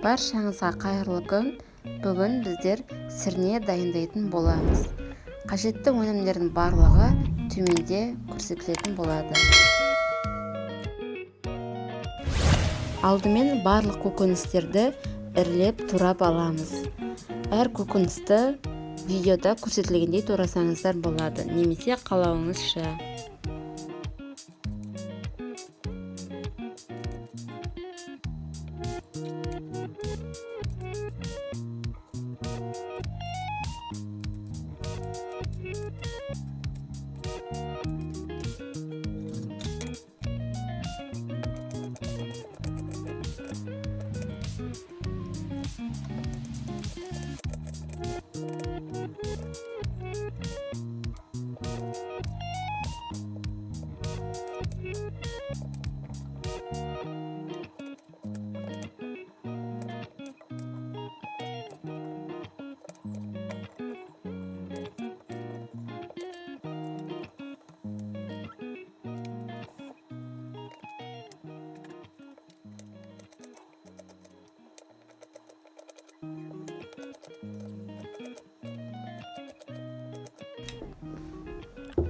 Баршаңызға қайырлы күн. Бүгін біздер сірне дайындайтын боламыз. Қажетті өнімдердің барлығы төменде көрсетілетін болады. Алдымен барлық көкөністерді ірілеп турап аламыз. Әр көкөністі видеода көрсетілгендей турасаңыздар болады, немесе қалауыңызша.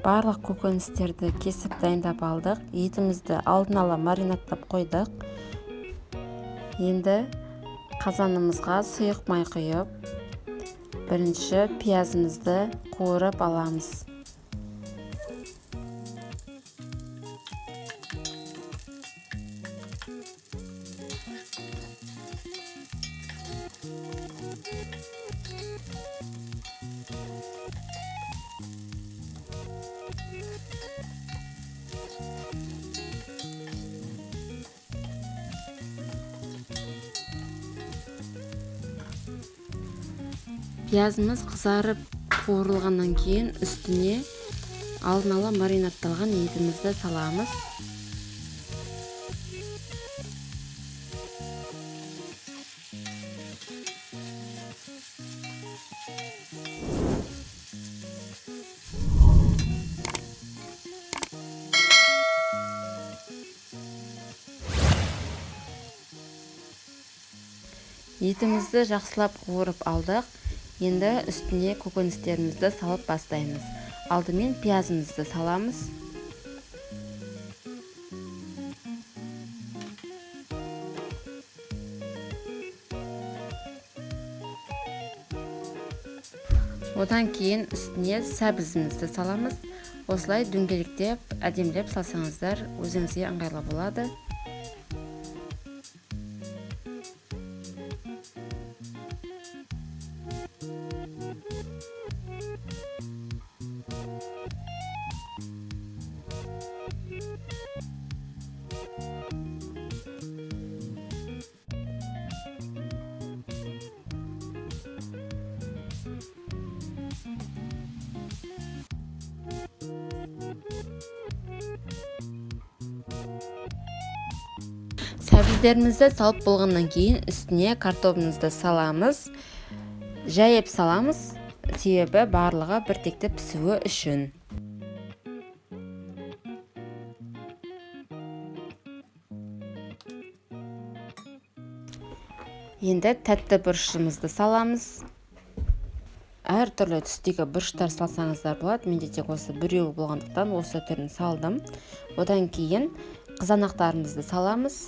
Барлық көкөністерді кесіп дайындап алдық. Етімізді алдын ала маринадтап қойдық. Енді қазанымызға сұйық май құйып, бірінші пиязымызды қуырып аламыз. Пиязымыз қызарып қуырылғаннан кейін үстіне алдын ала маринадталған етімізді саламыз. Етімізді жақсылап қуырып алдық. Енді үстіне көкөністерімізді салып бастаймыз. Алдымен пиязымызды саламыз. Одан кейін үстіне сәбізімізді саламыз. Осылай дөңгелектеп, әдемілеп салсаңыздар, өзіңізге ыңғайлы болады. Сәбіздерімізді салып болғаннан кейін үстіне картобымызды саламыз. Жайып саламыз, себебі барлығы біртекті пісуі үшін. Енді тәтті бұрышымызды саламыз. Әртүрлі түстегі бұрыштар салсаңыздар болады. Менде тек осы біреуі болғандықтан осы түрін салдым. Одан кейін қызанақтарымызды саламыз.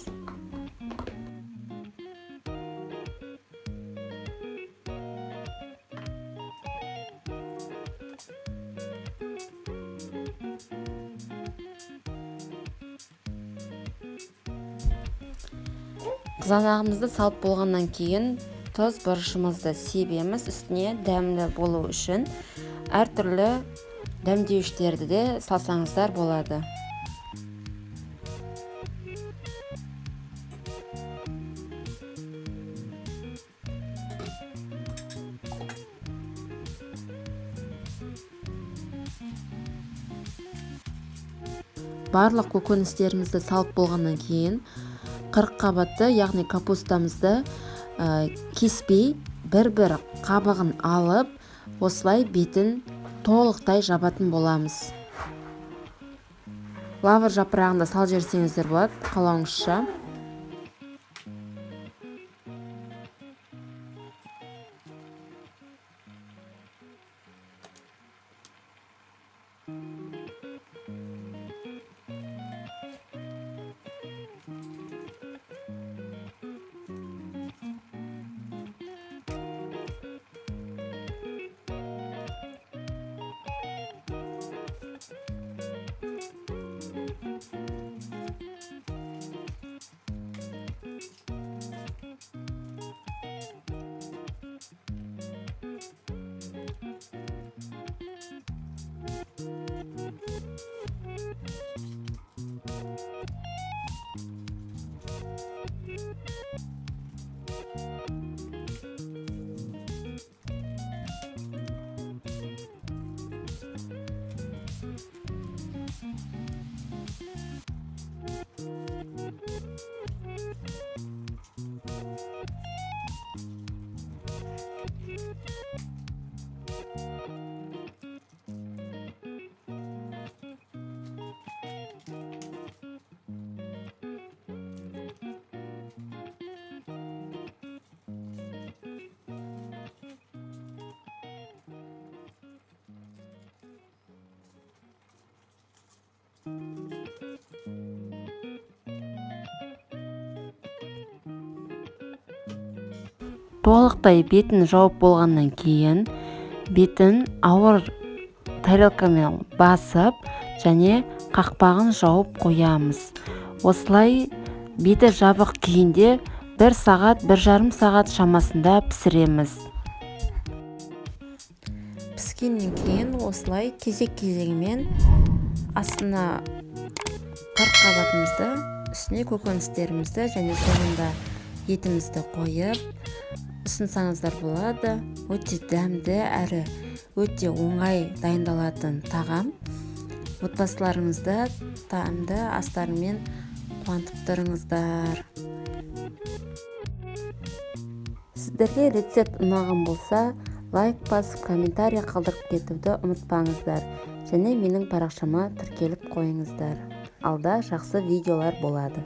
Қызанағымызды салып болғаннан кейін тұз бұрышымызды себеміз. Үстіне дәмді болу үшін әртүрлі дәмдеуіштерді де салсаңыздар болады. Барлық көкөністерімізді салып болғаннан кейін 40 қабатты, яғни капустамызды кеспей бір-бір қабығын алып, осылай бетін толықтай жабатын боламыз. Лавр жапырағын да салып жіберсеңіздер болады, қалауыңызша. Толықтай бетін жауып болғаннан кейін бетін ауыр тарелкамен басып және қақпағын жауып қоямыз. Осылай беті жабық күйінде 1 сағат, 1,5 сағат шамасында пісіреміз. Піскеннен кейін осылай кезек-кезегімен астына қырыққабатымызды, үстіне көкөністерімізді және соңында етімізді қойып ұсынсаңыздар болады. Өте дәмді әрі өте оңай дайындалатын тағам. Отбасыларыңызды дәмді астарымен қуантып тұрыңыздар. Сіздерге рецепт ұнаған болса, лайк басып, комментарий қалдырып кетуді ұмытпаңыздар. Және менің парақшама тіркеліп қойыңыздар. Алда жақсы видеолар болады.